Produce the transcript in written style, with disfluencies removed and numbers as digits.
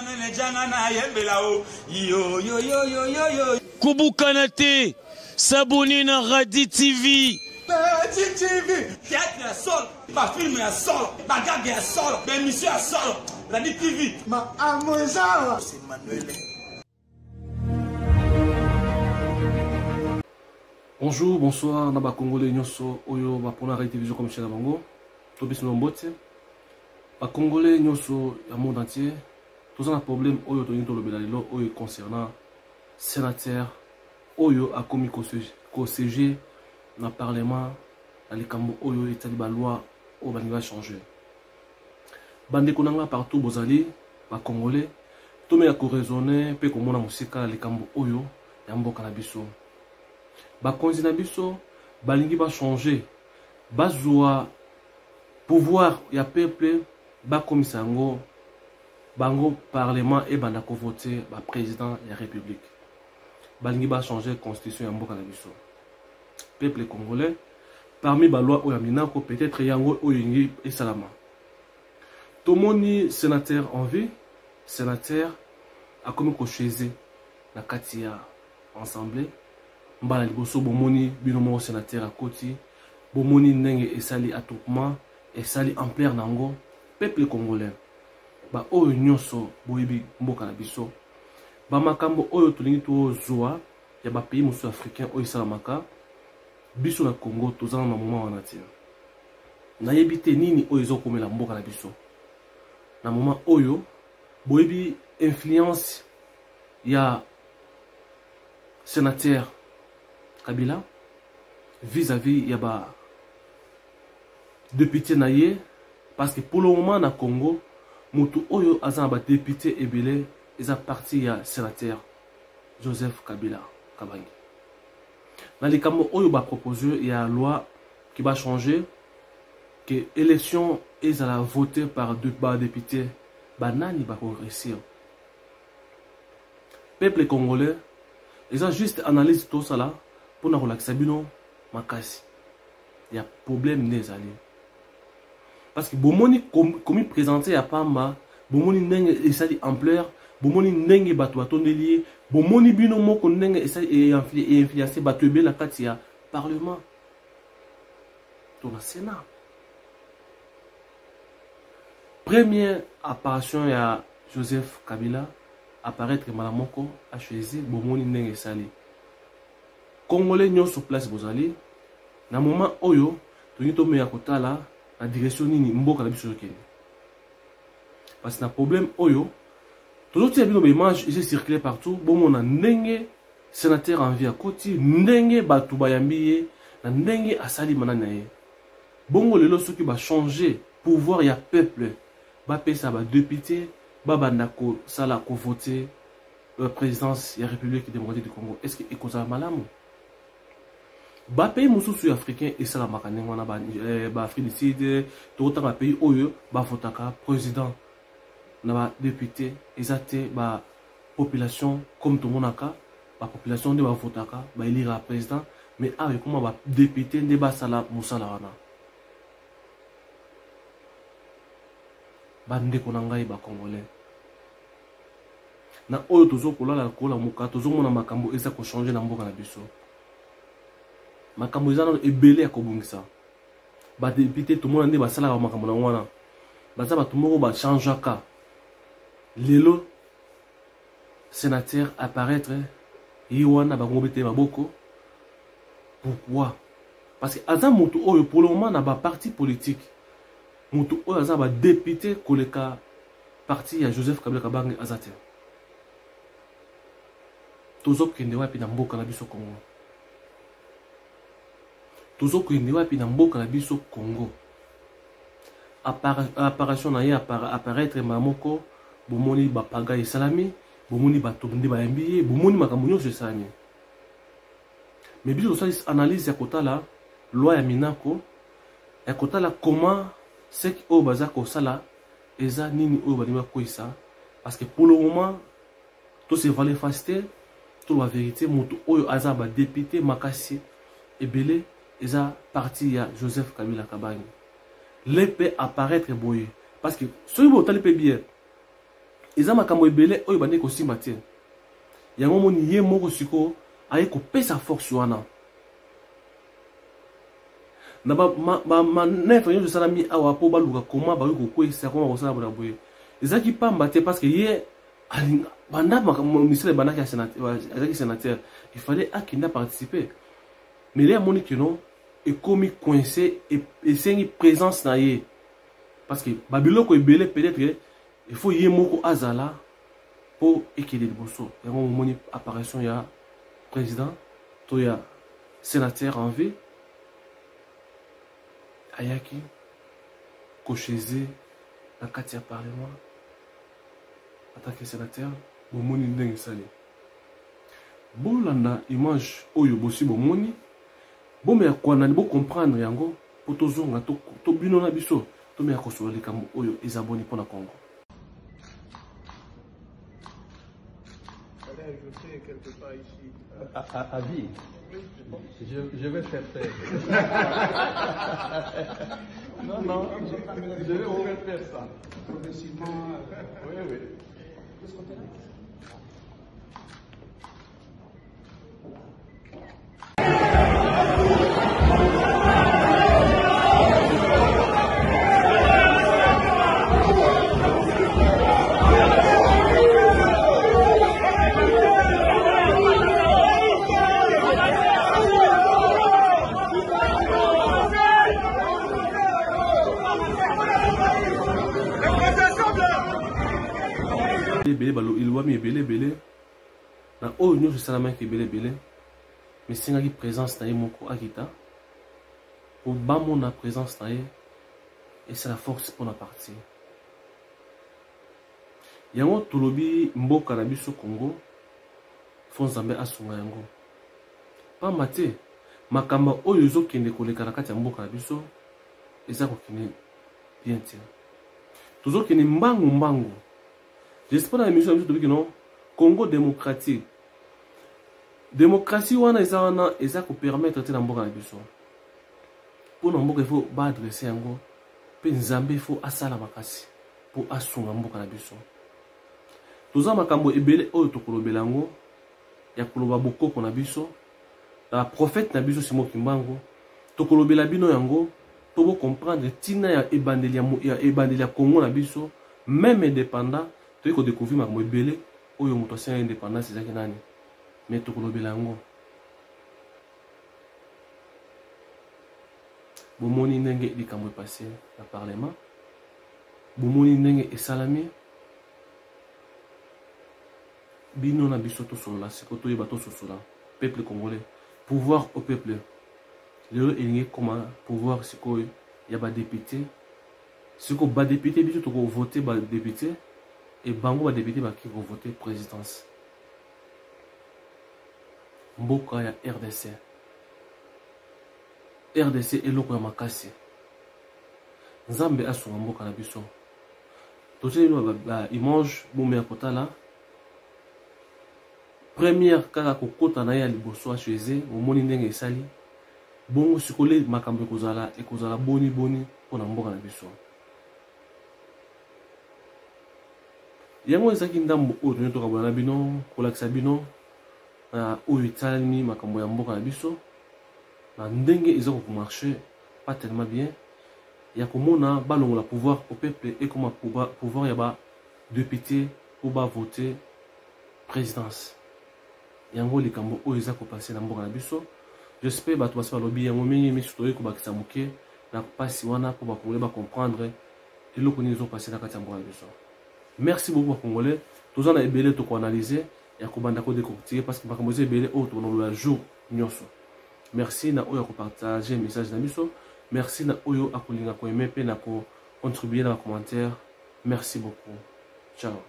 Emmanuel Janga na yembela o yo yo yo yo yo yo. Kobukana te, s'abonner na Radi TV. Radi TV, théâtre ya solo, ba film ya solo, ba gag ya solo, ba émission ya solo. Radi TV. Ma amoza. C'est Emmanuel. Bonjour, bonsoir, na ba Congolais nyonso oyo ba pona Rai Télévision comme chaîne na bango. Topesi bino mbote. Ba Congolais nyonso ya monde entier, toza na problème oyo tolingi tolobela lelo oyo concernant sénateur oyo akomi kosiéger na parlement na likambo oyo etali ba loi oyo balingi ba changer. Bandeko na nga partout bozali ba Congolais, tomeka ko raisonner mpe komona mosika na likambo oyo ya mboka na biso. Bakonzi na biso balingi ba changer, bazwa pouvoir ya peuple bakomisa yango bango parlement ebanda ko voter ba president ya republique. Balingi ba changer constitution ya mboka na biso. Peuple congolais, parmi ba loi oyo ya Minako, peut-être yango oyo elingi esalama. Tomoni sénateur en vie, sénateur akomi ko chaise na kati ya ensemble. Mbala liboso bomoni bino moko sénateur akoti, bomoni ndenge esali attroupement, esali ampleur nango. Peuple congolais, ba oyo nyonso boyebi mboka na biso, ba makambo oyo tolingi tozwa ya ba pays mosusu africain oyo esalamaka, biso na Congo toza na moment wana te. Nayebi te nini oyo ezokomela mboka na biso na moment oyo. Boyebi influence ya sénateur Kabila vis-à-vis ya ba député na ye, parce que pour le moment na Congo motu oyo aza na ba député ebele eza parti ya sénateur Joseph Kabila Kabange. Na likambo oyo ba propose ya loi qui va changer que élection ezala votée par deux ba députés, ba nani ba ko réussir. Peuple congolais, eza juste analyse tosala pour na kolakisa bino makasi ya problème nde ezali, parce que bomoni komi présenter ya pamba, bomoni ndenge esali ampleur, bomoni ndenge bato batondeli ye, bomoni bino moko ndenge esali e influencer bato ebele na kati ya parlement to na Sénat. Première apparition ya Joseph Kabila apparaître mbala moko achoisi, bomoni ndenge esali. Congolais nyonso place bozali na moment oyo, tolingi tomeya kotala na direction nini mboka na biso ezokende, parce que na problème oyo tozotia bino ba image eza circuler partout, bomona ndenge sénateur en vie akoti, ndenge bato bayambi ye, na ndenge asali manani na ye. Bongo lelo soki bachanger pouvoir ya peuple, bapesa badéputé babanda kosala kovote présidence ya République démocratique du Congo, est ce que ekozala malamu? Bapays mosusu ya africain esalamaka ndenge wana, baAfrique du Sud, tokotanga pays oyo bavotaka président na badéputé, eza te bapopulation comme tomonaka bapopulation nde bavotaka baélire président, mais awa ekoma badéputé nde basala mosala wana. Bandeko na ngai bacongolais, na oyo tozokolala kolamuka, tozomona makambo eza kochanger na mboka na biso. Makambo eza nano ebele ya kobongisa. Badéputé tomona nde basalaka makambo na wana, baza bato moko bachangeaka. Lelo sénateur apparaître ye wana, bango bete maboko. Pourquoi? Parce que aza motu oyo pour le moment na baparti politique, motu oyo aza badéputé koleka parti ya Joseph Kabila Kabange aza te. Tozokende wapi na mboka na biso Congo? Tozokende wapi na mboka na biso Congo? Apparition na ye, apparaître mbala moko, bomoni bapaga esalami, bomoni bato nde bayambi ye, bomoni makambo nyonso esalami. Mais biso tosali analyse ya kotala loi ya Minako, ya kotala comment seki oyo baza kosala eza nini oyo balingi bakweyisa, parce que pour le moment tose voiler face te, toloba vérité, moto oyo aza badéputé makasi ebele eza parti ya Joseph Kabila Kabange. Le mpe apparaître boye, parce que soki botali mpe bien. Eza makambo ebele oyo ebandaki kosimba te. Yango omoni ye moko sikoyo aye kopesa force wana. Na ba ba manœuvre nyonso esalami awa mpo baluka koma bakoki kokweyisa koma kosala boye na boye. Ezalaki pamba te parce que ye alinga banda misala ebandaki azalaki sénateur, il fallait akende participer. Mais ye amoni que non ekomi coincé, esengi présence na ye parce que ba biloko ebele peut-être il faut ye moko azala po ekende liboso. Yango omoni apparition ya président to ya sénateur en vie ayaki kochese na kati ya parlement en tant que sénateur. Bomoni ndenge esali, bolanda image oyo bosi bomoni, bomeya kwanani bocomprendre yango po tozonga to bino na biso tomeya kosolola likambo oyo eza boni mpona Congo. Quelque part ici. À vie. Je vais faire faire. Non, non, je vais vous faire faire ça. Progressivement. Oui, oui. De ce côté-là. Ebele balo elobami ebele ebele na oyo nyonso esalamaki ebele ebele, mais esengaki présence na ye moko akita po bamona présence na ye esala force mpona parti yango. Tolobi mboka na biso Congo fo Nzambe asunga yango, pamba te makambo oyo ezokende koleka na kati ya mboka na biso eza kokende bien te, tozokende mbangu mbangu. J'espère na émission na biso tobiki non Congo démocratique, démocratie wana eza wana eza kopermettre te na mboka na biso. Mpo na mboka il faut baadresse yango mpe Nzambe il faut asala makasi mpo asunga mboka na biso. Toza makambo ebele oyo tokolobela yango ya koloba bokoko na biso na prophète na biso Simon Kimbangu, tokolobela bino yango mpo bocomprendre ntina ya ebandeli ya ebandeli ya Congo na biso. Même indépendant toyei kodécouvrir makambo ebele oyo moto asenga indépendance ezalaki nani, mais tokolobela yango. Bomoni ndenge likambo epase na parlement, bomoni ndenge esalami. Bino na biso tosolola siko, toyeba tososola. Peuple congolais, pouvoir au peuple lelo elingi ekoma pouvoir sikoyo ya badepute. Sikoyo badepute, biso tokovote badepute e bango badepute baki kovote présidence. Mboka ya RDC, RDC eloko ya makasi. Nzambe asunga mboka na biso. Totie bino ba image bomeya kotala. Première kaka kokota na ye ya liboso achueze, omoni ndenge esali bongo. Sikole makambo ekozala ekozala boni boni mpona mboka na biso. Yango ezalaki ndambo oyo toyei tokabola na bino, kolakisa bino na oyo etalami makambo ya mboka na biso na ndenge eza kokomarche pas tellement bien ya komona balongola pouvoir au peuple ekoma pouvoir ya ba député po bavote présidence. Yango likambo oyo eza kopase na mboka na biso. J'espère bato basi balobi yango mingi, miso toyei kobakisa moke na mpasi wana mpo bakongolais bacomprendre eloko nini ezopase na kati ya mboka na biso. Merci beaucoup bakongolais, toza na ebele tokoanalyse ya kobanda kodécortiquer parce que makambo eza ebele oyo tokonolola jour nyonso. Merci na oyo akopartage message na biso, merci na oyo akolinga koaime mpe na kocontribuer na bacommentaire. Merci beaucoup, ciao.